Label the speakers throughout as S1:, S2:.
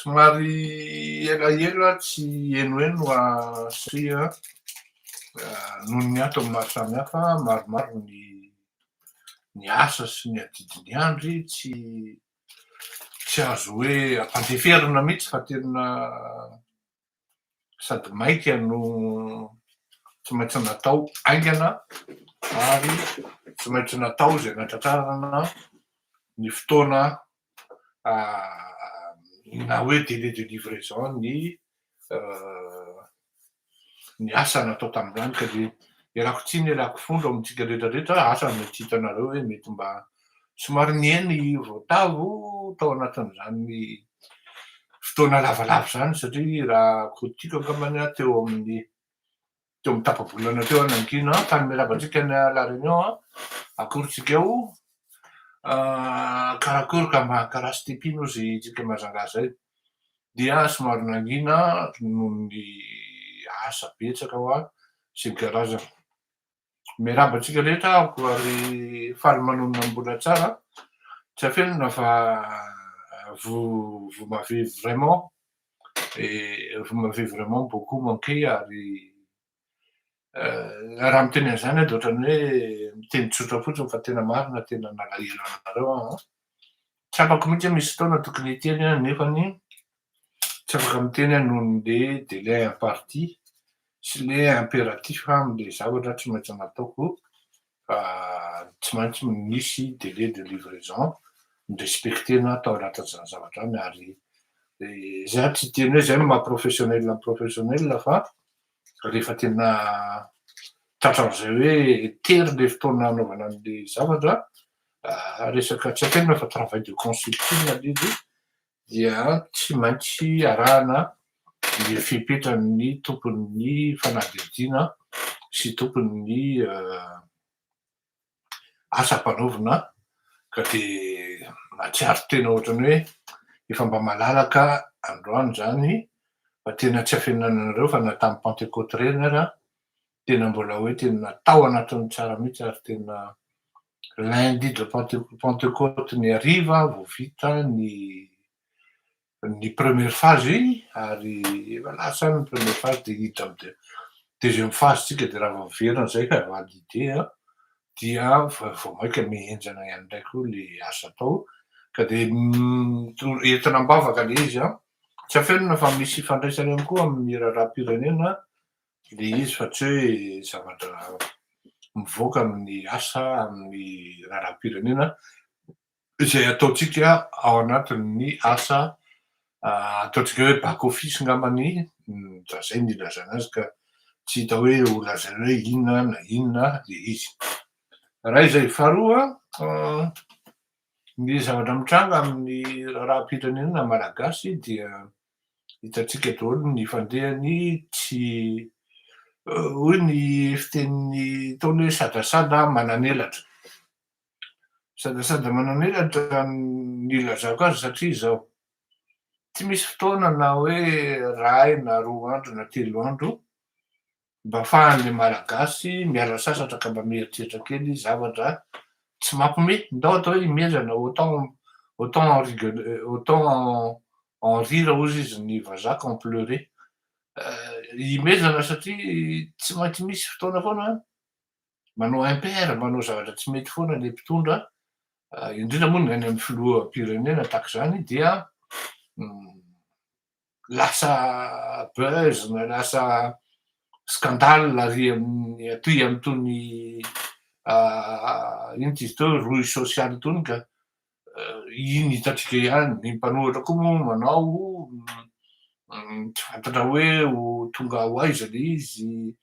S1: Somary elaela tsy henoheno satria noho ny antony maro samihafa, maromaro ny ny asa sy ny adidy niandry tsy tsy azo hoe ampandeferina mihitsy fa tena sady maika no tsy maintsy natao haingana ary tsy maintsy natao izay natratrarana ny fotoana na hoe délai de livraison ny ny asa natao tamin'izany ka dia ialako tsiny ialako fondro amintsika rehetra rehetra, asa mety hitanareo hoe mety mba somary nihena voatavo tao anatin'izany fotoana lavalava izany satria raha kotiko angambany aho teo amin'ny teo amin'ny tapa-bolana teo aho nangina tany miarahaba antsika any La Réunion akory tsika ao karakory ka mba karaha stipino ozy tsika Majunga zay dia somary nangina noho ny asa betsaka hoa sy ny karazany. Miarahaba antsika rehetra aho ary faly manonona ny mbola tsara. Tsy afenina fa vous vous m'avez vraiment et vous m'avez vraiment beaucoup manqué ary raha miteny an'izany aho dia ohatran'ny hoe miteny tsotra fotsiny fa tena marina tena nalahelo anareo aho an. Tsapako mihitsy hoe misy fotoana tokony hiteny aho nefany tsy afaka miteny aho noho ny le délai imparti sy le impératif amin'le zavatra tsy maintsy nataoko, tsy maintsy misy délai de livraison ni-respecter-na tao anatin'izany zavatra izany ary za tsy hiteny hoe zay no maha professionnel ny professionnel fa rehefa tena tratran'izay hoe tery le fotoana hanaovana an'le zavatra, resaka tsy afenina fa travail de consulting le izy dia tsy maintsy arahana ny fepetran'ny tompon'ny fanadihadiana sy tompon'ny asa ampanaovina ka dia mahatsiaro tena ohatran'ny hoe efa mba malalaka androany izany fa tena tsy afenina anareo fa na tamin'ny Pentecôte ireny ara tena mbola hoe tena tao anatin'ny tsara mihitsy ary tena lundi de Pentecôte ny hariva vao vita ny ny première phase ary efa lasa any ny première phase dia hiditra amin'ny deuxième phase tsika dia raha vao miverina izay ka validé dia vao mainka mihenjana ihany indray koa le asa atao ka dia entina am-bavaka le izy an. Tsy afenina fa misy ifandraisany ihany koa amin'ny raharaham-pirenena le izy fa tsy hoe zavatra mivoaka amin'ny asa amin'ny raharaham-pirenena izay ataontsika ao anatin'ny asa ataontsika hoe back office angambany raha zay no ilazana azy ka tsy hita hoe ho lazaina hoe inona na inona le izy. Raha izay faharoa, ny zavatra mitranga amin'ny raharaham-pirenena malagasy dia hitantsika daholo ny fandehany tsy hoy ny fitenin'ny ntaolo hoe sadasada manan'elatra. Sadasada manan'elatra ny ilazako azy satria izao, tsy misy fotoana na hoe iray na roa andro na telo andro mba ahafahan'ilay Malagasy miala sasatra ka mba mieritreritra kely zavatra tsy mampiomehy. Ndao atao hoe imezana autant autant en rigoler autant en rire hozy izy ny vazaha qu'en pleurer. Imezana satria tsy maintsy misy fotoana foana manao impair, manao zavatra tsy mety foana ilay mpitondra, indrindra moa ny any amin'ny filoham-pirenena tahaka izany dia lasa buzz na lasa scandale ary amin'ny aty amin'itony ino ty izy teo rohy sosialy itony ka iny hitantsika ihany, ny mpanohitra koa moa manao tsy fantatra hoe ho tonga ho aiza le izy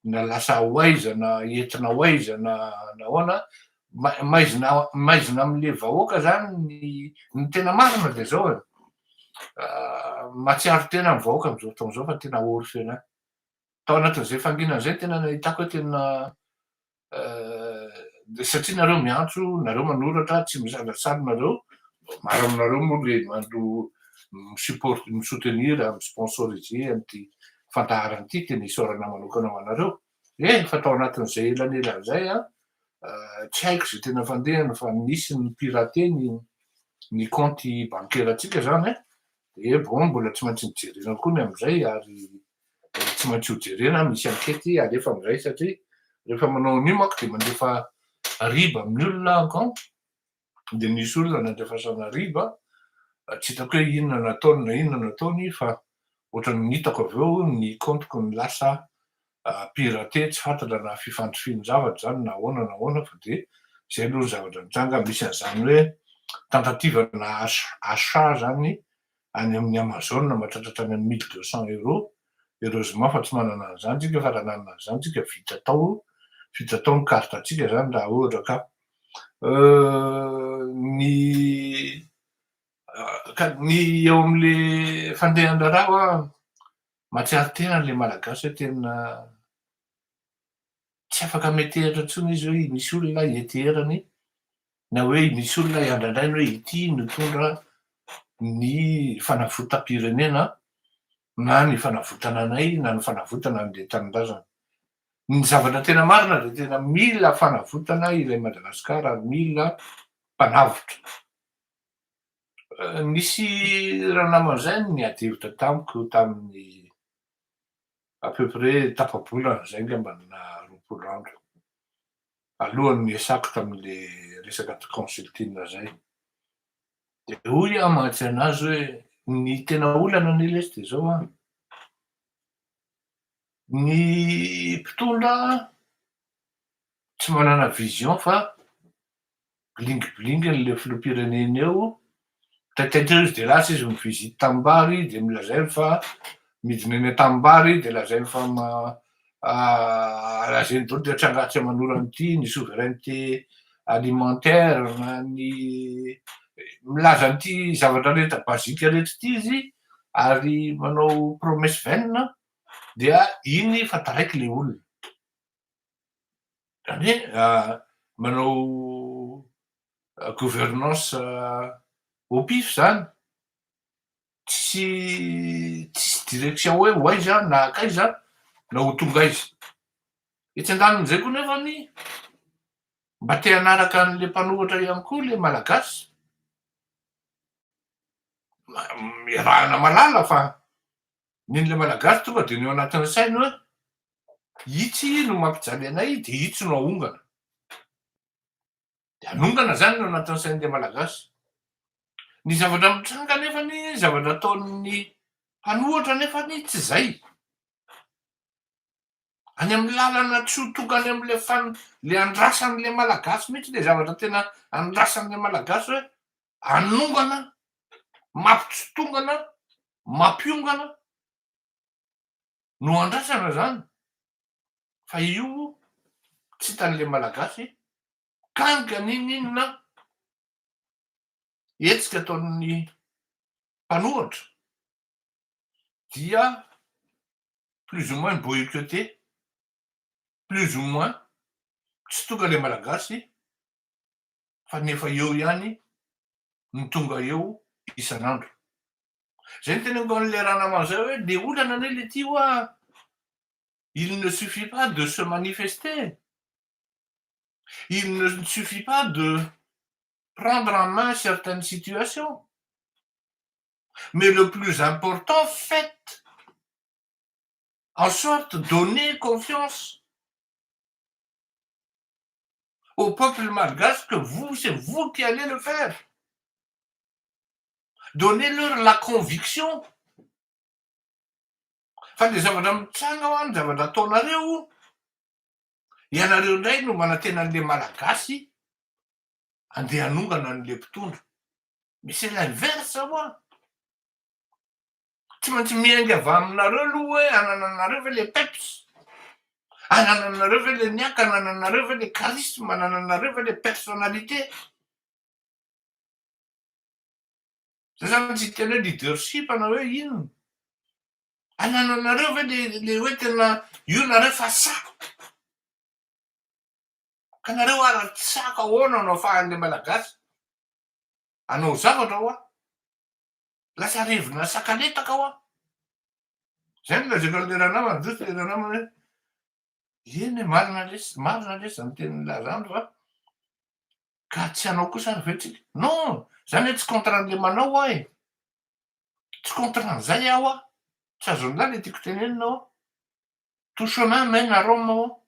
S1: na lasa ho aiza na entina ho aiza na nahoana, maizina maizina amin'le vahoaka zany ny ny tena marina dia zao e, mahatsiaro tena ny vahoaka amin'izao fotoana izao fa tena orphelin. Tao anatin'izay fanginana izay tena nahitako hoe tena satria nareo miantso, nareo manoratra, tsy misalasala nareo, maro aminareo moa le mando mi-support, mi-soutenir, mi-sponsoriser an'ity fandaharana ity, tena isaorana manokana ho anareo. E, fa tao anatin'izay elanelana izay an, tsy haiko izay tena fandehany fa nisy ny pirater ny ny compte bancaire antsika zany an, De bon, mbola tsy maintsy nijerena koa ny am'izay, ary tsy maintsy ho jerena, misy enquête alefa am'izay, satria rehefa manao an'io manko de mandefa RIB amin'ny olona ako, de nisy olona nandefasana RIB, tsy hitako hoe inona nataony na inona nataony, fa ohatrany nitako avy eo ny compte-ko ny lasa piraté. Tsy fantatra na fifandrifiny zavatra zany na ahoana na ahoana, fa de zay aloha ny zavatra mitranga. Misy an'izany hoe tentative na achat zany any amin'ny Amazon mahatratratra any amy 1200 euros. Heureusement fa tsy manana an'izany tsika, fa raha nanana an'izany tsika, vita tao ny carte atsika zany. Raha ohatra ka ny ka ny eo am'le fandehan-draharaha a, mahatsiaro tena le Malagasy hoe tena tsy afaka metehatra intsony izy, hoe misy olona eteherany na hoe misy olona iandrandrainy hoe ity no tondra ny fanavotam-pirenena na ny fanavotana anay na ny fanavotana an'le tanindrazana. Ny zavatra tena marina de tena mila fanavotana ilay Madagasikara ary mila mpanavotra. Nisy raha naman'izay ny ady hevitra tamiko tamin'ny à peu près tapa-bolana zay ngambany na 20 andro alohan'ny niasako tam'le resaka consulting zay, de hoy aho mantsy anazy hoe ny tena olana anie lesy de zao a, ny mpitondra tsy manana vision fa bling-bling le filoham-pirenena eo, taitaitra eo izy, de lasa izy mivisite tanimbary, de milazainy fa midina eny an-tanimbary, de lazainy fa lazainy daholo de atrangatsy aman'orana ity ny souveraineté alimentaire na ny milaza an'ity zavatra rehetra basique rehetra ity izy, ary manao promesse vaine, dia iny fa taraiky le olona. Zany hoe manao gouvernance au pif zany, tsisy direction hoe ho aiza na akaiza na ho tonga aiza. Etsy an-danin'izay koa nefany mba te hanaraka an'le mpanohitra ihany koa le Malagasy, miarahana malala fa nin'le Malagasy tonga de ny eo anatin'ny sainy hoe itsy no mampijaly anay, de itsy no aongana, de anongana zany no anatin'ny sain'le Malagasy. Ny zavatra mitranga nefany, zavatra ataon'ny mpanohitra nefany tsy zay any amy lalana, tsy ho tonga any am'le fan le andrasan'le Malagasy mihitsy, le zavatra tena andrasan'le Malagasy hoe anongana, mampitsotongana, mampiongana no andrasana zany, fa io tsy hitan'le Malagasy kanika nininona hetsika ataon'ny mpanohitra dia plus ou moins boycotté, plus ou moins tsy tonga le Malagasy, fa nefa eo ihany ny tonga eo isan'andro. Zay ny teneniko an'le raha naman'izay hoe le olana anie le ty hoa, il ne suffit pas de se manifester, il ne suffit pas de prendre en main certaines situations, mais le plus important, faites en sorte donner confiance au peuple malgache que vous, c'est vous qui allez le faire. Donnez-leur la conviction fa le zavatra mitranga ho any, zavatra ataonareo, ianareo indray no manantena an'le Malagasy andeha hanongana an'le mpitondra, mais c'est l'inverse hoa. Tsy maintsy miainga avy aminareo aloha hoe anananareo ve le peps, anananareo ve le niaka, anananareo ve le charisme, anananareo ve le personnalité. Zay zany tsy tena hoe leadership na hoe inona. Anananareo ve le hoe tena io nareo fa sako ka nareo ara tsy sako, ahoana no ahafahan'le Malagasy anao zavatra hoa lasa revina sakaletaka hoa? Zay no lazaiko an'le raha namana zao, le raha namana hoe eny e, marina lesy, marina lesy zany tenin'ny lazandro, fa ka tsy hanao kosa ary ve tsika? Non, zany hoe tsy contre an'le manao aho e. Tsy contre an'izay aho a! Tsy azon'lah le tiako tenenina ao. Tout chemin mène à Rome ao.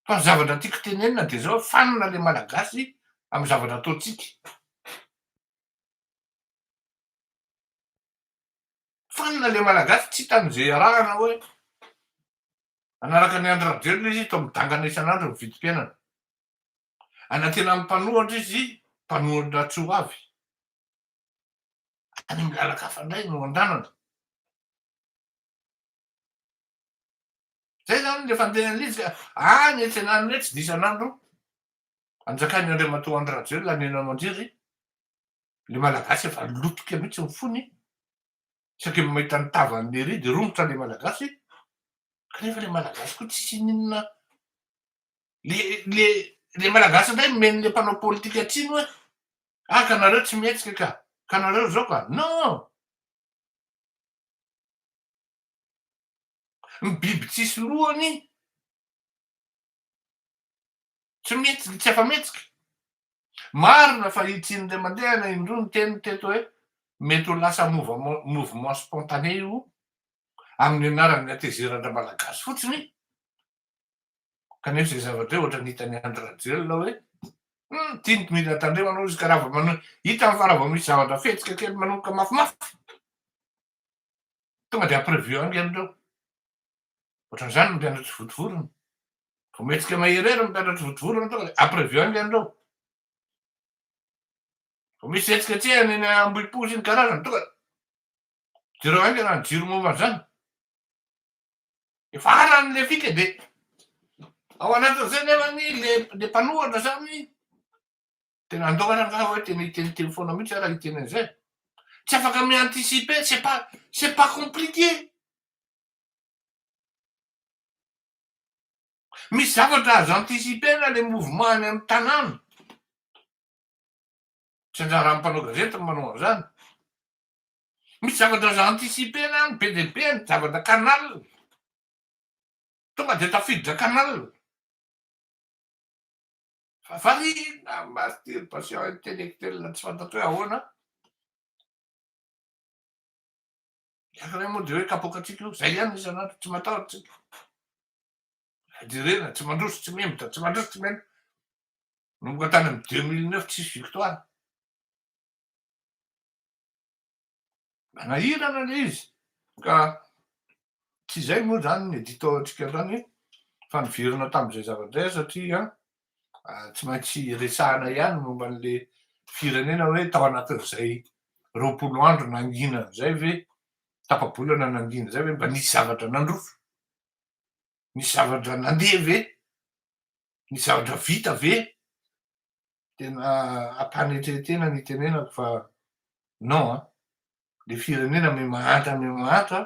S1: Fa ny zavatra tiako tenenina de zao, fanina le Malagasy amin'ny zavatra ataontsika. Fanina le Malagasy tsy hitany ze iarahana hoe hanaraka an'i Andry Rajoelina izy toa midangana isan'andro ny vidim-piainana. Hanantena ny mpanohatra izy, mpanohatra tsy ho avy. Any amin'ny lalan-kafa indray no andanana. Zay zany le fandehan'ilay izy ka any an-tsenan'ny hoe tsy dia isan'andro anjakan'i Andriamatoa Andry Rajoelina any Anamandriry, le Malagasy efa lotika mihitsy ny fony, isaky ny mahita ny tavan'ny ery dia romotra le Malagasy, kanefa le Malagasy koa tsisy ininona, le le le Malagasy indray nomen'le mpanao politika tsiny hoe ah ka nareo tsy mihetsika ka, ka nareo zao ka, non! Ny biby tsisy lohany tsy mihetsika, tsy afa-mihetsika. Marina fa i Tsindry mandeha na indroa niteny teto hoe mety ho lasa mouvement mouvement spontané io amin'ny anaran'ny hatezeran-dRamalagasy fotsiny, kanefa izay zavatra izay ohatran'ny hitan'i Andry Rajoelina hoe hum ity no mila tandremana hoy izy ka raha vao mano- hitany fa raha vao misy zavatra fihetsika kely manomboka mafimafy Tonga dia prévu haingana ireo. Ohatran'izany ny mpianatry vontovorona. Vao mihetsika maherihery ny mpianatry vontovorona tonga dia prévu haingana ireo. Vao misy fihetsiketsehana eny Ambohipo sy ny karazany tonga jereo haingana ny jiro momba an'izany. Efa arany le fika dia ao anatin'izay nefa ny le le mpanohatra zany Tena andao ary angaha hoe tena hiteniteny foana mihitsy aho raha hiteny an'izay. Tsy afaka mi-anticiper, c'est pas c'est pas compliqué. Misy zavatra azo anticiper-na le mouvement any amin'ny tanàna. Tsy anjaran'ny mpanao gazety ny manao an'izany. Misy zavatra azo anticiper-na any be dia be ny zavatra canal. Tonga dia tafiditra canal. Fa variana masturbation intellectuelle tsy fantatro hoe ahoana. Ny anankiray moa dia hoe kapoakantsika io, zay ihany isan'andro, tsy matahotra tsika. Jerena, tsy mandroso, tsy mihemotra, tsy mandroso, tsy mihemotra. Nanomboka tany amin'ny 2009 tsisy victoire. Manahirana le izy ka tsy izay moa zany ny édito-ntsika androany fa niverina tamin'izay zavatra izay satria tsy maintsy resahana ihany momba an'le firenena hoe tao anatin'izay 20 andro nanginana izay ve, tapa-bolana nangina izay ve mba nisy zavatra nandroso, nisy zavatra nandeha ve, nisy zavatra vita ve? Tena ampanetren-tena ny itenenako fa non an! Le firenena miha mahantra miha mahantra,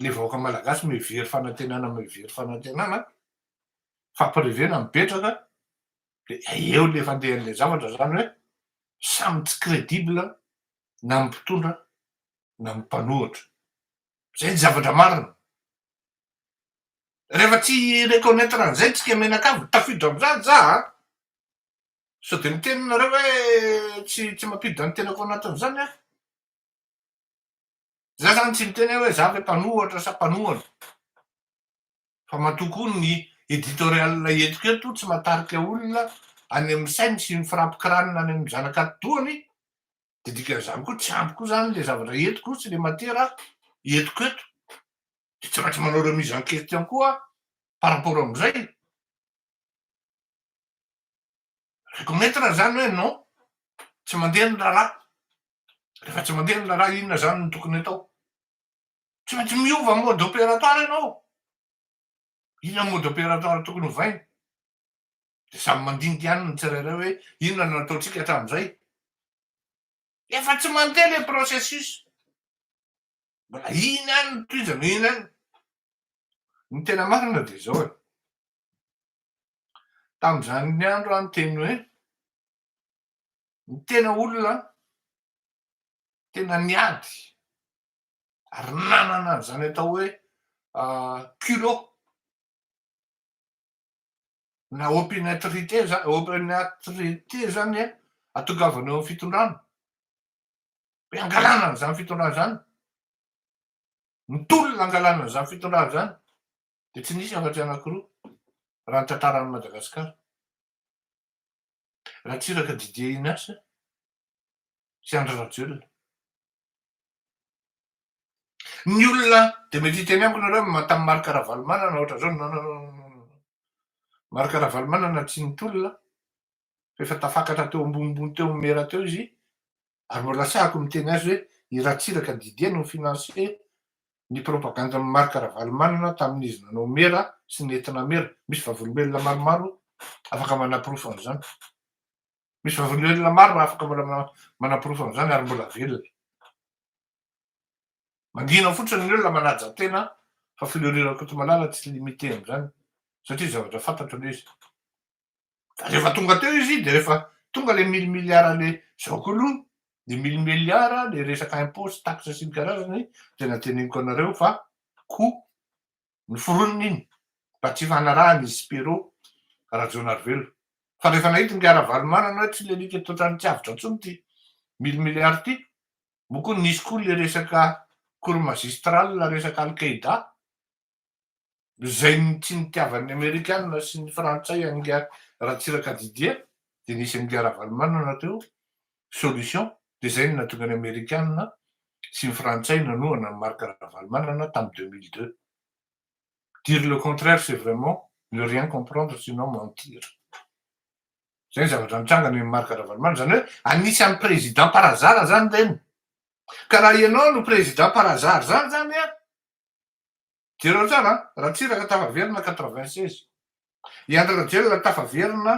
S1: le vahoaka malagasy miha very fanantenana miha very fanantenana, fampirevena mipetraka, de eo le fandehan'le zavatra zany hoe samy tsy crédible na ny mpitondra na ny mpanohitra. Zay ny zavatra marina. Rehefa tsy hi-reconnaitre an'izay tsika mianakavy, tafiditra amin'izany za an! Sao dia miteny nareo hoe tsy tsy mampiditra ny tenako anatin'izany aho? Za zany tsy miteny hoe za ve mpanohatra sa mpanohana. Fa matoa koa ny editorial entiko eto tsy mahatarika olona any amin'ny sainy sy ny frappe crâne any amin'ny zanak'atidohany, dia dikan'izany koa tsy ampy koa zany le zavatra entiko sy le matière entiko eto. Dia tsy maintsy manao remise en question koa aho par rapport amin'izay. Reconnaître zany hoe non, tsy mandeha ny raharaha. Rehefa tsy mandeha ny raharaha inona zany no tokony atao? Tsy maintsy miova mode opératoire ianao. Inona mode opératoire tokony hovaina? Dia samy mandinika ihany ny tsirairay hoe inona no nataontsika hatramin'izay. Efa tsy mandeha le processus. Mbola iny ihany no tohizana, iny ihany. Ny tena marina dia izao e. Tamin'izany andro aho niteny hoe ny tena olona tena niady ary nanana an'izany atao hoe culot na opiniâtrité za- opiniâtrité zany an, atongavana eo amin'ny fitondrana. Hoe angalana an'izany fitondrana izany, ny tolona angalana an'izany fitondrana izany dia tsy nisy afa-tsy anankiroa raha ny tantaran'i Madagasikara. Ratsiraka Didier Ignace sy Andry Rajoelina. Ny olona dia mety hiteny amiko nareo hoe tamin'i Marc Ravalomanana ohatran'izao, non non non non non. Marc Ravalomanana tsy nitolona fa efa tafakatra teo ambonimbony teo amin'ny mera teo izy ary mbola sahako miteny azy hoe i Ratsiraka Didier no ni-financer ny propagandan'i Marc Ravalomanana tamin'izy nanao mera sy nentina mera. Misy vavolombelona maromaro afaka manaporofo an'izany. Misy vavolombelona maro afaka mbola manaporofo an'izany ary mbola velona. Mangina fotsiny ny olona manaja tena fa Fleury Rakotomalala tsy limité amin'izany satria zavatra fantatro ilay izy. Fa rehefa tonga teo izy de rehefa tonga le mille milliards le zao koa aloha le mille milliards le resaka impôt sy taxe sy ny karazany tena teneniko anareo fa ko noforonina iny mba tsy hifanarahana izy sy Pierrot Rajaonarivelo. Fa rehefa nahita ingahy Ravalomanana hoe tsy le alika eto ohatran'ny tsy avotra intsony ity mille milliards ity, moa koa nisy koa le resaka cours magistral resaka Al-Qaeda, Izay tsy nitiavan'ny Amerikana sy ny Frantsay an'ingahy Ratsiraka Didier dia nisy an'ingahy Ravalomanana teo, solution, dia izay no nahatonga ny Amerikana sy ny Frantsay nanohana an'i Marc Ravalomanana tamin'ny 2002. Dire le contraire c'est vraiment ne rien comprendre sinon mentir. Izay ny zavatra nitranga ny amin'i Marc Ravalomanana, izany hoe anisan'ny président par hasard izany ireny. Ka raha ianao no président par hasard izany izany an, Jereo tsara an! Ratsiraka tafaverina 96. I Andry Rajoelina tafaverina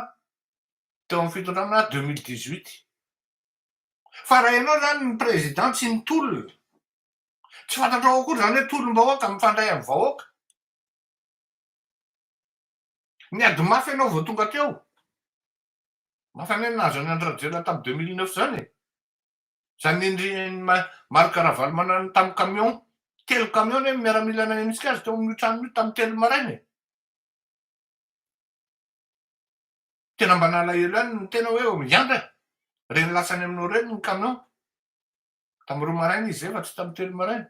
S1: teo amin'ny fitondrana 2018. Fa raha ianao zany ny président tsy nitolona, tsy fantatrao akory zany hoe tolom-bahoaka mifandray amin'ny vahoaka. Niady mafy ianao vao tonga teo. Mafy anie ny nahazo an'i Andry Rajoelina tamin'ny 2009 zany e. Zany nendrihin'i Marc Ravalomanana tamin'ny camion, telo camion anie ny miaramila nanenjika azy teo amin'io tranony io tamin'ny 3 maraina e. Tena mba nalahelo ihany ny tena hoe miandry e, reny lasa any aminao reny ny camion. Tamin'ny 2 maraina izy zay fa tsy tamin'ny 3 maraina.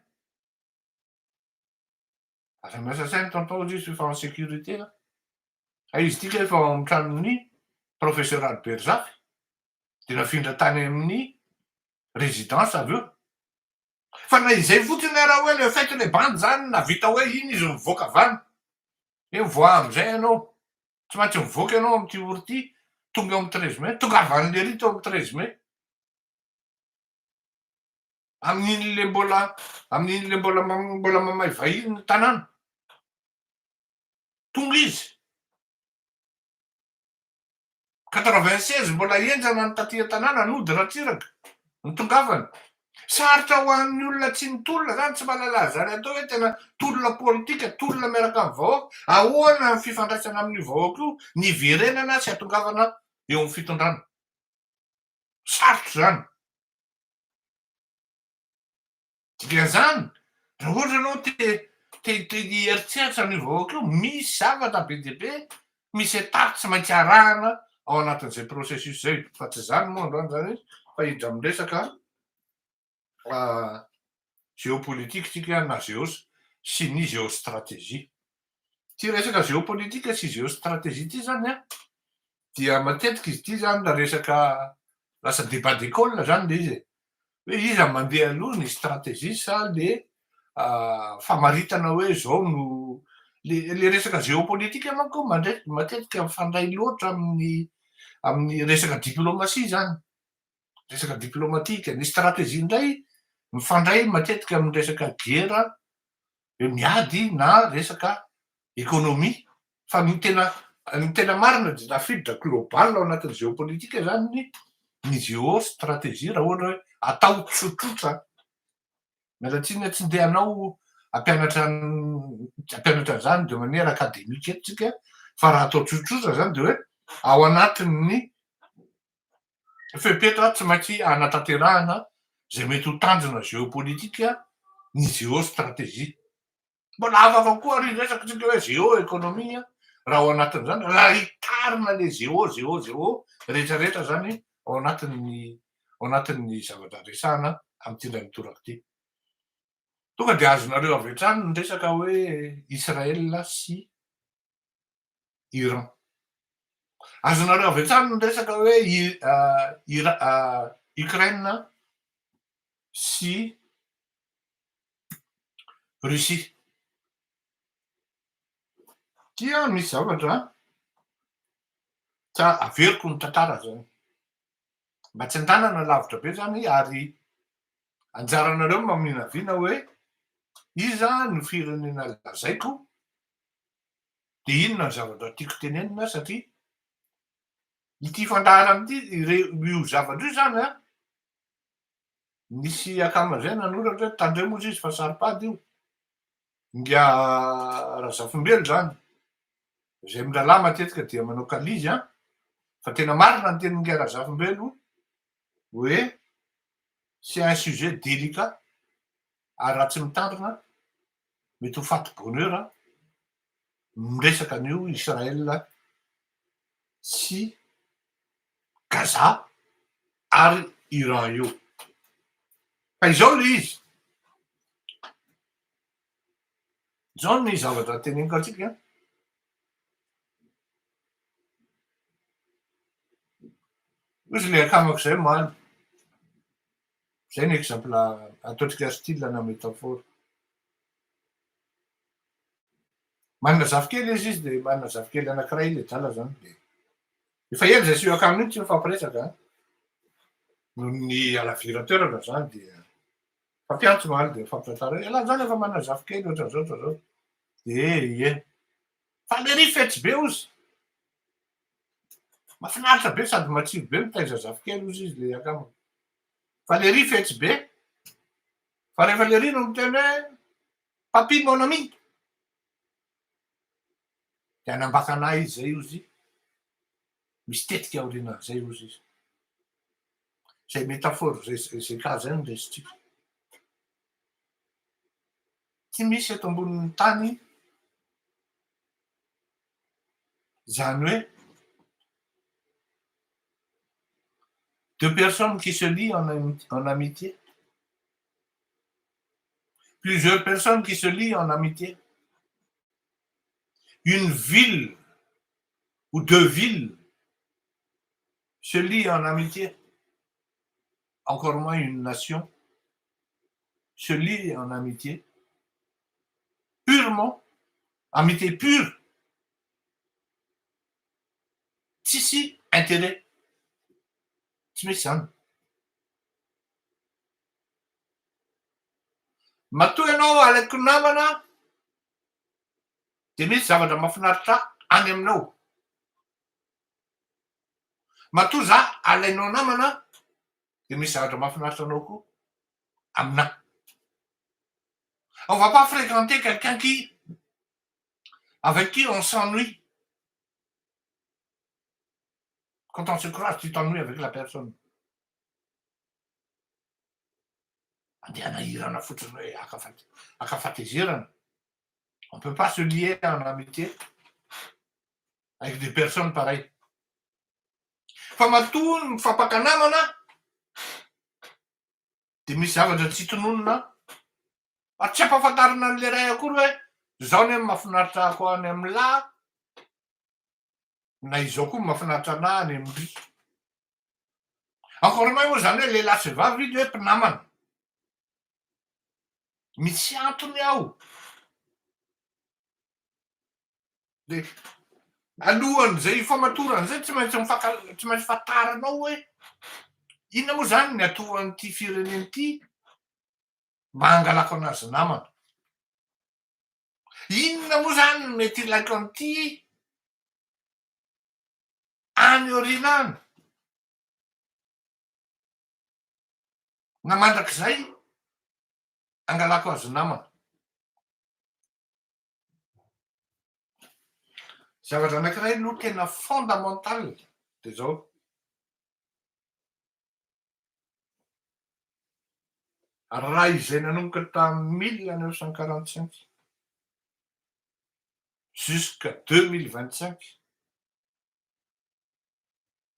S1: Aza miasa saina tonton hozy izy fa en sécurité a. Hay izy ity kay efa ao amin'ny tranon'ny professeur Albert Zafy. Dia nafindra tany amin'ny résidence avy eo. Fa na izay fotsiny ara hoe le fait le bandy zany navita hoe iny izy mivoaka avy any. Hoe mivoaha amizay ianao. Tsy maintsy mivoaka ianao amin'ity ora ity, tonga eo amin'ny 13 mai. Tongava any lery teo amin'ny 13 mai. Amin'iny le mbola amin'iny le mbola mbola mamay vahiny ny tanàna. Tonga izy. 96 mbola henjana ny taty an-tanàna, nody Ratsiraka, nitongavany. Sarotra ho an'ny olona tsy nitolona zany, tsy mahalala an'izany atao hoe tena tolona politika, tolona miaraka amin'ny vahoaka. Ahoana ny fifandraisana amin'io vahoaka io, ny hiverenana sy hatongavana eo amin'ny fitondrana. Sarotra izany. Dikan'izany, raha ohatra ianao te te te hieritreritra an'io vahoaka io, misy zavatra be dia be, misy étape tsy maintsy arahana ao anatin'izay processus izay. Fa tsy izany moa androany izany fa hiditra amin'ny resaka géopolitique tsika na géos sy ny géostratégie. Ity resaka géopolitique sy géostratégie ity zany an, dia matetika izy ity zany raha resaka lasa débat d'école zany le izy e. Hoe iza mandeha aloha ny stratégie sa le famaritana hoe zao no le le resaka géopolitique manko mandre matetika mifandray loatra amin'ny amin'ny resaka diplomatie zany. Resaka diplomatika. Ny stratégie indray mifandray matetika amin'ny resaka guerre hoe miady na resaka économie. Fa ny tena ny tena marina dia tafiditra global ao anatin'ny géopolitique zany ny ny géostratégie raha ohatra hoe atao tsotsotra. Miala tsiny tsy ndeha hanao hampianatra hampianatra an'izany de manière académique eto tsika fa raha atao tsotsotra zany de hoe ao anatin'ny fepetra tsy maintsy hanatanterahana izay mety ho tanjona géopolitique ny géostratégie. Mbola afaka koa ary resaka tsika hoe géoéconomie raha ao anatin'izany, raha hitarina le géo géo géo rehetrarehetra zany ao anatin'ny ao anatin'ny zavatra resahana. Amin'ity indray mitoraka ity. Tonga dia azonareo avy hatrany ny resaka hoe Israël sy Iran. Azonareo avy hatrany ny resaka hoe Ukraine sy Russie. Ity an misy zavatra tsa averiko ny tantara zany. Mba tsy andanana lavitra be zany ary anjaranareo ny maminavina hoe iza no firenena lazaiko de inona ny zavatra tiako tenenina satria ity fandaharana ity ire- io zavatra io zany an nisy akama zay nanoratra hoe tandremo ozy izy fa saro-pady io. Ingahy Razafimbelo zany, zay mirahalahy matetika dia manao kalizy an, fa tena marina ny tenin'ingahy Razafimbelo hoe c'est un sujet délicat ary raha tsy mitandrina mety ho faty bonheur miresaka an'io Israël sy Gaza ary Iran io. Fa izao le izy, Izao ny zavatra teneniko antsika an. Hozy le akamako izay omaly. Izay ny exemple ataontsika style na métaphore. Manana zafikely izy izy dia manana zafikely anankiray ilay adala zany dia efa ela izay sy io akama io tsy mifampiresaka an. Noho ny halaviran-toerana zany dia Mpampiantso omaly dia nifampitantara hoe ialahy zany efa manana zafikely ohatran'izao ohatran'izao. Dia ie. Faly ery fetsy be ozy. Mahafinaritra be sady matsiro be mitaiza zafikely ozy izy le akama. Faly ery fetsy be. Fa rehefa lery no miteny hoe papi mon ami. Dia hanambaka anah izy zay ozy. Misy tetika aorianan'izay ozy izy. Zay métaphore zay zay cas zay no resintsika. Tsy misy eto ambonin'ny tany zany hoe deux personnes qui se lient en en amitié, plusieurs personnes qui se lient en amitié, une ville ou deux villes se lient en amitié, encore moins une nation se lie en amitié, purement, amitié pure, tsisy intérêt, tsy misy zany. Matoa ianao alaiko namana dia misy zavatra mahafinaritra ahy any aminao. Matoa za alainao namana dia misy zavatra mahafinaritra anao koa aminà. On va pas fréquenter quelqu'un qui avec qui on s'ennuie. Quand on se croise, tu t'ennuies avec la personne. Andeha hanahirana fotsiny hoe haka haka fahatezerana. On peut pas se lier en amitié avec des personnes pareilles. Fa matoa mifampaka namana dia misy zavatra tsy tononina ary tsy ampahafantarina an'ilay ray akory hoe izao anie no mahafinaritra ako any amin'lah na izao koa no mahafinaritra anah any amin-dry. Encore moins moa izany hoe lehilahy sy vavy iny hoe mpinamana. Misy antony ao. De alohan'izay ifamatorana zay tsy maintsy mifaka tsy maintsy fantarinao hoe inona moa zany ny atao an'ity firenena ity mba hangalako anazy namana. Inona moa zany no mety ilaiko an'ity any aoriana any na mandrakizay angalako azy namana. Zavatra anankiray aloha tena fondamental dia izao, raha izay nanomboka tamin'ny 1945 jusqu'à 2025,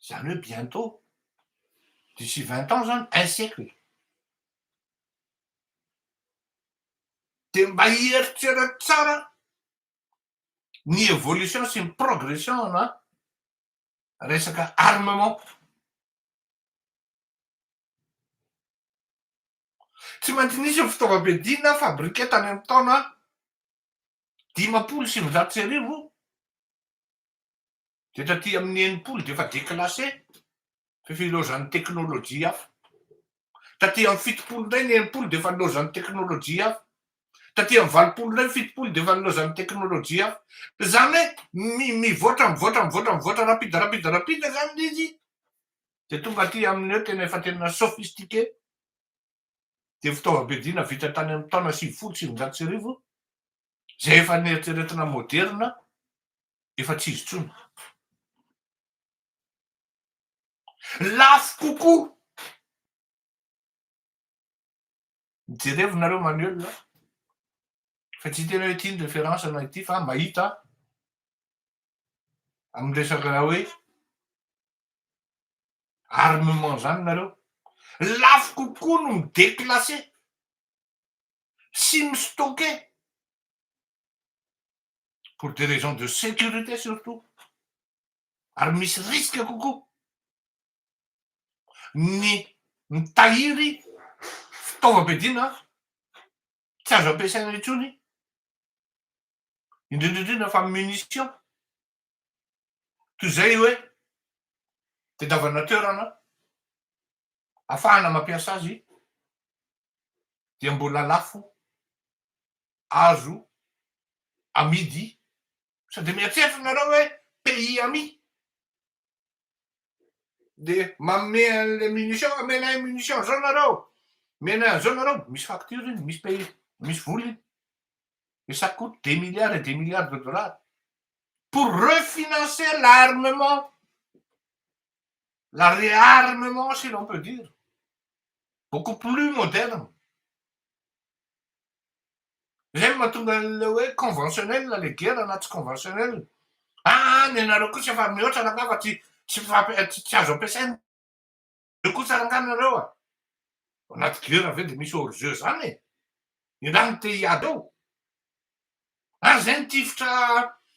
S1: izany hoe bientôt, d'ici 20 ans zany, un siècle. Dia mba hieritreritra tsara ny évolution sy ny progression na resaka armement. Tsy maintsy nisy ny fitaovam-piadiana fabriqué tany amin'ny taona 1950 dia taty amin'ny 60 dia efa déclassé fa efa ilaozan'ny teknolojia hafa. Taty amin'ny 70 indray ny 60 dia efa nilaozan'ny teknolojia hafa. Taty amin'ny 80 indray ny 70 dia efa nilaozan'ny teknolojia hafa. Izany hoe mivoatra mivoatra mivoatra mivoatra rapide rapide rapide izany ilay izy dia tonga aty amin'ny hoe tena efa tena sophistiqué dia fitaovam-piadiana vita tany amin'ny taona 1990 izay efa neritreretina moderina efa tsy izy intsony. Lafo kokoa. Jerevo nareo manuel fa tsy tena hoe ity ny référence na ity fa mahita amin'ny resaka hoe armement zany nareo. Lafo kokoa no mi-déclasser sy mi-stocker pour des raisons de sécurité surtout ary misy risque kokoa ny mitahiry fitaovam-piadiana tsy azo ampiasaina intsony, indrindra indrindra fa munition, toy izay hoe tadiavana toerana afahana mampiasa azy dia mbola lafo azo amidy. Sao dia mieritreritra nareo hoe pays ami dia manome an'le munition, omenay munition zao nareo, omenay an'zao nareo, misy facture iny, misy pays, misy vola iny, et ça coute des milliards et des milliards de dollars pour refinancer l'armement, la réarmement si l'on peut dire, beaucoup plus moderne. Zay no mahatonga an'ilay hoe conventionnel le guerre na tsy conventionnel. Ah, ny anareo kosa efa mihoatra rangahy fa tsy tsy mifampi- tsy azo ampiasaina eo kosa rangahy nareo a. Ao anaty guerre ve de misy hors jeu zany e? Ialahy no te hiady eo. Ary zay nitifitra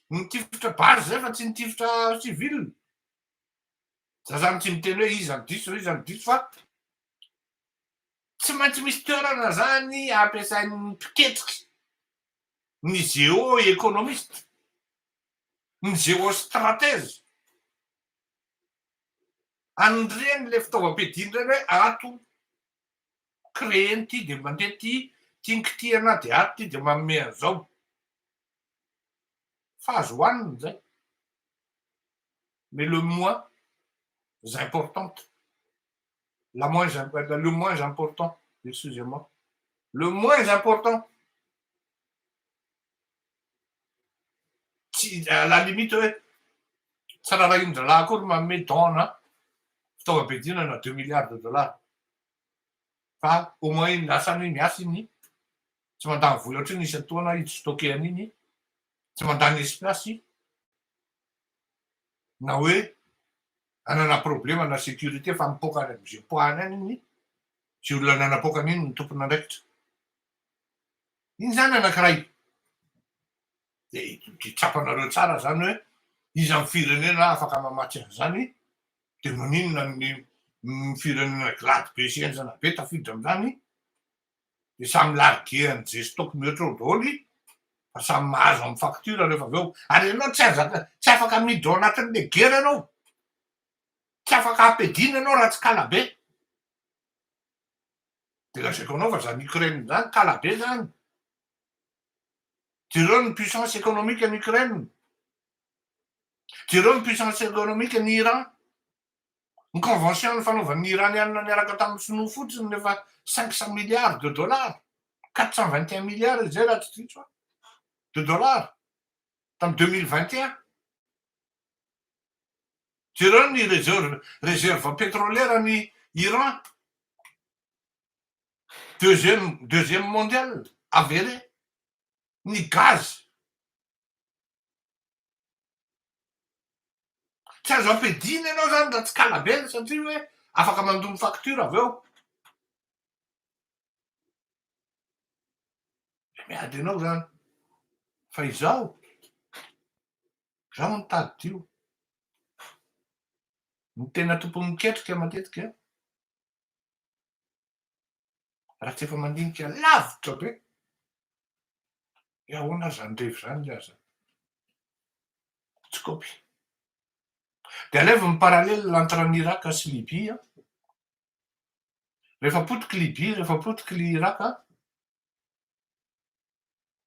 S1: nitifitra base zay fa tsy nitifitra civil. Za zany tsy miteny hoe iza no diso iza no diso fa Tsy maintsy misy toerana zany ampiasain'ny mpiketriky, ny géo-économiste, ny géo-stratège, an'ireny le fitaovam-piadiana ireny hoe ato créer-ny ity de mandeha ity, ity ny kitihana de ato ity de manome an'izao. Fa azo hohanina zay. Mais le moins importante. La moins le moins important, excusez-moi, le moins important, tsy à la limite hoe tsy rarahin-drahalahy akory manome don na fitaovam-piadiana na deux milliards de dollars fa au moins iny lasa any miasa iny, tsy mandany vola ohatry ny isan-taona hi-stocker an'iny, tsy mandany espace na hoe hanana problema na sécurité fa mipoaka any am'izay poahany any iny, zay olona nanapoaka an'iny no tompon'andraikitra. Iny zany anankiray. De de tsapanareo tsara zany hoe iza amin'ny firenena afaka mamatsy an'izany, de maninona ny firenena glady be sy henjana be tafiditra am'zany, de samy larguer an'i Jestock mihoatra eo daholo fa samy mahazo amin'ny facture rehefa avy eo. Ary ianao tsy azaka tsy afaka miditra ao anatin'le guerre ianao. Tsy afaka ampiadiana ianao raha tsy kala be. De lazaiko anao fa zany Ukraine zany kala be zany. Jereo ny puissance économique an'i Ukraine. Jereo ny puissance économique an'i Iran. Ny convention nifanaovan'ny Iraniana niaraka tamin'ny Sinoa fotsiny no efa 500 milliards de dollars, 421 milliards izay raha tsy diso aho, de dollars tamin'ny 2021. Jereo ny réserve, réserve pétrolière an'i Iran, deuxième, deuxième mondial avéré, ny gaz. Tsy azo ampiadiana ianao zany raha tsy kala be satria hoe afaka mandoa ny facture avy eo. Miady ianao zany. Fa izaho, izaho mitady io. Ny tena tompon'ny ketrika matetika raha tsy efa mandinika lavitra be hoe ahoana ary zany revy zany aza tsy kaopy. De alaivo ny parallèle entre an'i Irak sy Libye an. Rehefa potiky Libye, rehefa potiky ly Irak,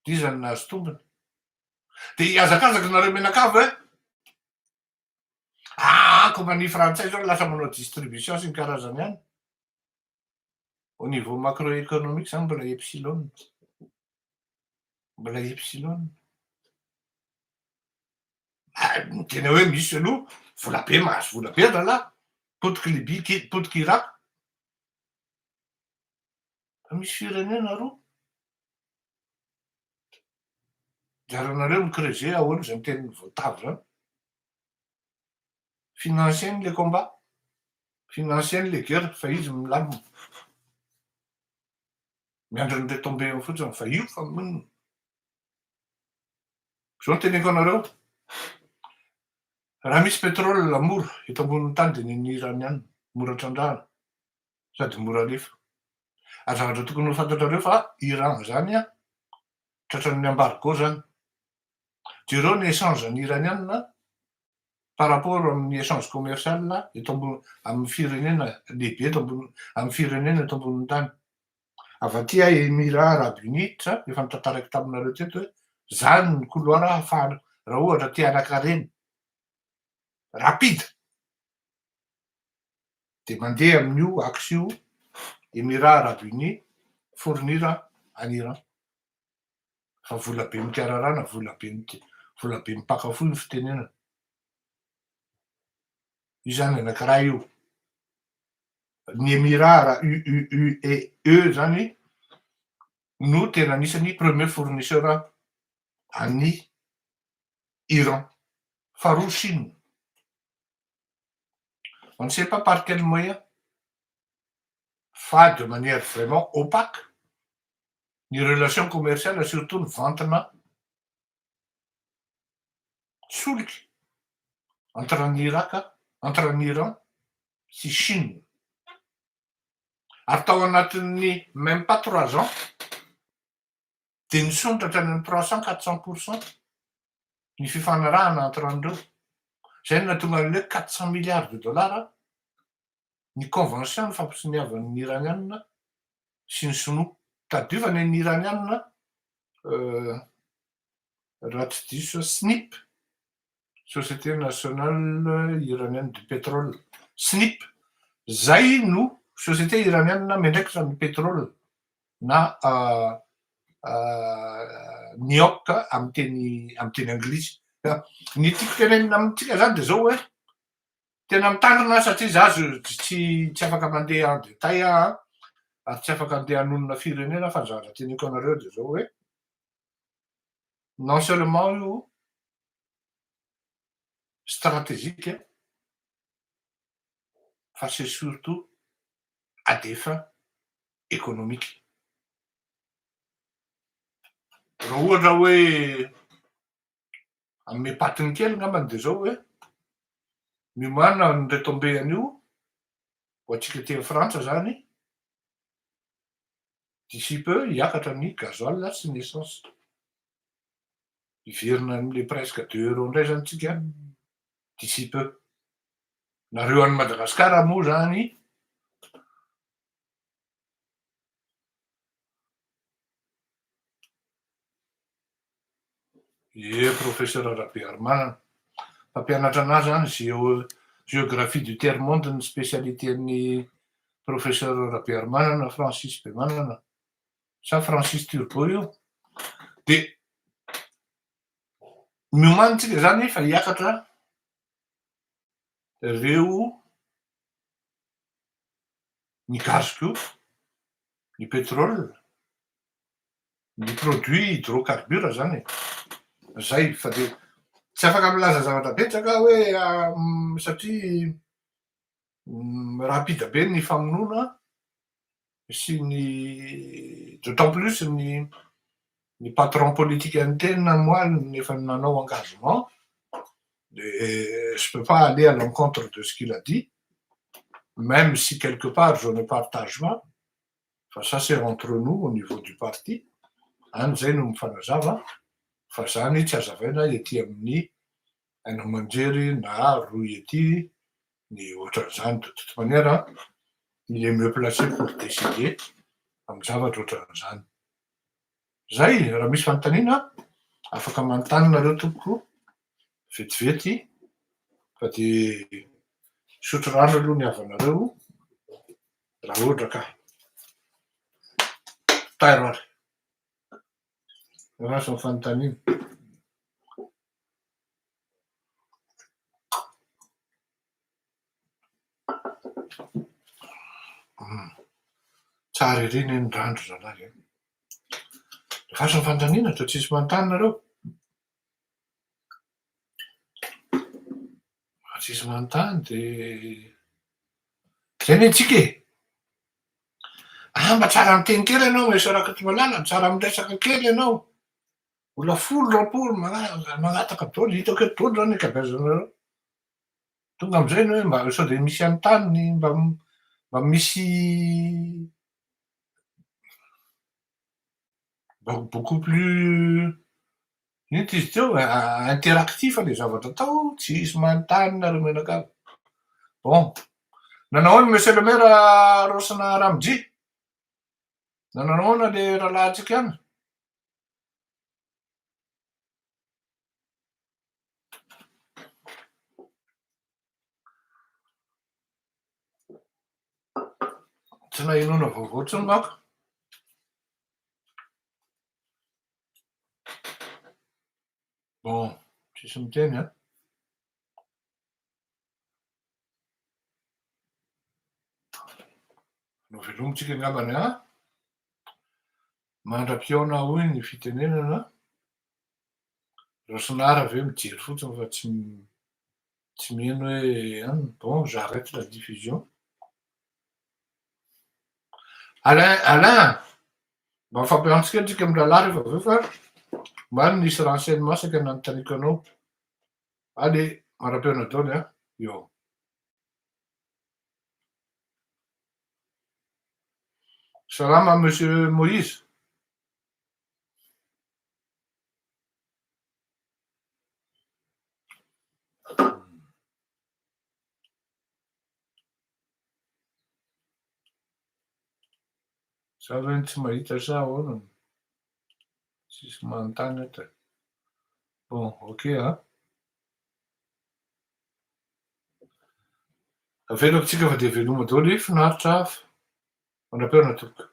S1: de iza no nahazo tombony? De hihazakazaka nareo mianakavy hoe aa compagnie frantsay zao lasa manao distribution sy ny karazany any. Au niveau macroéconomique zany mbola epsilon. Mbola epsilon. Ny tena hoe misy aloha vola be mahazo vola be rahalahy. Potiky Libye, ki- potiky Irak. Fa misy firenena roa. Anjaranareo mi-creuser ahoana izany tenin'ny voatavo izany. Financer-ny le combat, financer-ny le guerre fa izy milamina. Miandry ny retombées eo fotsiny fa io fa monina. Zao no teneniko anareo, raha misy pétrole mora eto ambonin'ny tany dia ny an'ny Iraniana, mora trandrahana sady mora alefa. Ary zavatra tokony ho fantatrareo fa Iran zany an, tratran'ny embargo zany. Jereo ny échange an'ny Iraniana par rapport amin'ny échange commercial eto ambony amin'ny firenena lehibe eto ambony amin'ny firenena eto ambonin'ny tany. Avy aty Emirats Arabes Unis efa notantaraiko taminareo teto hoe zany ny couloir ahafahana raha ohatra te hanan-karena rapide de mandeha amin'io axe io Emirats Arabes Unis fournir an'i Iran. Fa vola be mikararana, vola be vola be mipaka fohy ny fitenenana. Io zany anankiray io. Ny Emirats Ara UUUEE zany no tena anisan'ny premier fournisseur an'i Iran. Faharoa Chine. On ne sait pas par quel moyen fa de manière vraiment opaque ny relation commerciale surtout ny vente-na solika entre an'i Irak, entre an'i Iran sy Chine. Ary tao anatin'ny même pas trois ans dia nisondrotra hatrany amin'ny trois cent, quatre cent pour cent ny fifanarahana entre an'ireo. Izay no nahatonga an'ilay hoe quatre cent milliards de dollars ny convention nifampitoniavan'ny Iraniana sy ny Sinoa. Tadidio fa ny an'ny Iraniana raha tsy diso aho SNIP, Société Nationale Iranienne du Pétrole, SNIP, zay no société iraniana miandraikitra ny pétrole na NIOC amin'ny teny amin'ny teny anglisy. Ny tiako tenenina amintsika zany de zao hoe tena mitandrina aho satria za tsy tsy afaka mandeha en détail aho an, ary tsy afaka andeha hanonona firenena fa ny zavatra teneniko anareo de zao hoe non seulement io stratégique fa c'est surtout à des fins économiques. Raha ohatra hoe hanome patiny kely angambany de zao hoe miomàna ny retombées an'io ho antsika aty Frantsa zany d'ici peu hiakatra ny gasoil sy ny essence. Hiverina am'le presque deux euros indray zany tsika d'ici peu. Nareo any Madagasikara moa zany Ie, professeur Rabearimanana. Mpampianatra anahy zany géo- géographie du tiers monde ny spécialité-n'ny professeur Rabearimanana, Francis Bemanana. Sa Francis Turbo io? De miomany tsika zany fa hiakatra reo ny gaz koa, ny pétrole, ny produit hydrocarbure zany e. Zay fa de tsy afaka milaza zavatra betsaka aho hoe satria rapide be ny famonoana sy ny d'autant plus ny. Ny patron politique an'ny tena moa efa nanao engagement de je peux pas aller à l'encontre de ce qu'il a dit, même si quelque part je ne partage pas, fa ça c'est entre nous au niveau du parti any zay no mifanazava, fa zany tsy azavaina ety amin'ny haino aman-jery na roy ety ny ohatran'izany. De toute manière, il est mieux placé pour décider amy zavatra ohatran'izany zay. Raha misy fanontaniana, afaka manontany nareo tompoko vetivety, fa de sotro rano aloha ny havanareo raha ohatra ka tairo ary raha ny fanontaniana. Tsara ery ny randro zalahy e. Asa ny fanontaniana, to tsisy manontany nareo? Raha tsisy manontany de zay ny antsika e. Ah, mba tsara miteny kely ianao, Monsieur Rakotomalala, tsara miresaka kely ianao. Olona 10, 20 mangataka daholo, hitako eto daholo zany ny ankabeazanareo. Tonga amizay ny hoe mba sao de misy anontany, mba misy mba beaucoup plus ino ty izy teo, interactif le zavatra atao, tsisy manontany nareo mianakavy. Bon, nanao ahoana monsieur le maire Rosina Ramji? Nanao ahoana le rahalahintsika any? Tsy nahenoana vaovao intsony manko. Bon, tsisy miteny a. No velomintsika angambany a. Mandra-pihaona hoy ny fitenenana. Rosinara ve mijery fotsiny fa tsy mino hoe any. Bon, j'arrête la diffusion. Alain, Alain, mba mifampiantso kely tsika mirahalahy rehefa avy eo fa mba nisy renseignement saika nanontaniako anao. Allez, mandra-pihaona daholo a. Eo. Salama monsieur Moïse. Za ve tsy mahita sa ahoana? Tsisy manontany eto e. Bon, ok a. Avelako tsika fa de veloma daholo, finaritra. Mandra-pihaona tompoko.